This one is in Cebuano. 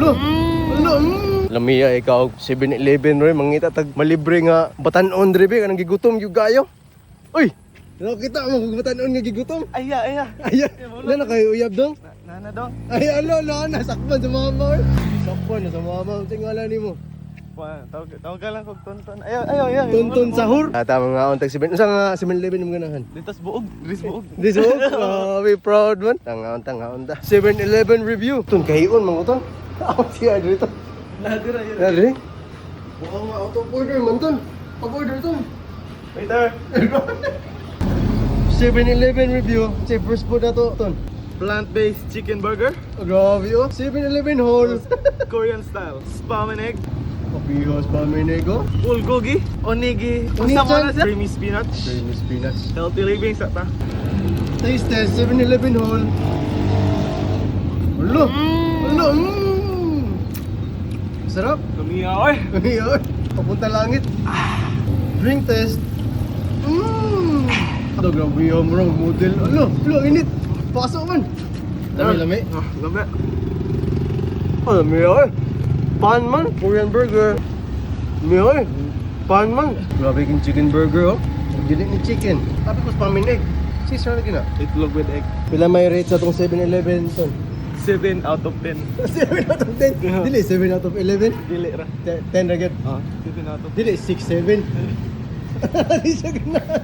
Ulo. Ulo. Lamiya ikaw 7-Eleven roy mangita tag malibre nga batan-on diri be kanang gigutom gyud kayo. Uy. Nakita mo kung batan-on nga gigutom. Aya, aya. Ay, na na kayo uyab dong. Nana dong. Ay, alo, na na sakpan sa mama oy. Sakpan na sa mama. Unsa ngalan nimo? Tawag, tawag ka lang kog tonton. Ayo, ayo, ayo. Tonton sahur. Ah, tama nga on tag 7. Unsa nga 7-Eleven mo ganahan? Dito sa buog, dito sa buog. This one, we proud man. Tangaon, tangaon ta. 7-Eleven review. Tun kahion man ko ton. Ako siya dito. Nadira yun. Nari? Mukhang out of order man ton. Pag-order ton. Waiter. 7-Eleven review. Say first food na to, ton. Plant-based chicken burger, Oh, grabe oh. 7-Eleven haul. Korean style. Spam and egg, Kapihos pa may nego. bulgogi, onigi, Onichan. unsa mo na siya? Creamy spinach. Creamy spinach. Healthy living sa ta. Taste test, 7-Eleven haul. Ulo! Ulo! Sarap! Lumiya oy. Ayun, papunta langit. Drink test. Ito, grabe yung bro, model. Ano, lo, init. Pasok man. Lami, lami. Ah, lami. Oh, lami ay. Pan man, Korean burger. Lami ay. Pan man. Grabe yung chicken burger, oh. Dili ni chicken. Sabi ko spam and egg. Sis, ano gina? Itlog with egg. Pila may rate sa tong 7-Eleven, ton? 7 out of 10. 7 out of 10. Dili, 7 out of 11. Dili ra. 10 ra gyud. Ah, 7 out of Dili, 6, 7. Di siya ganahan.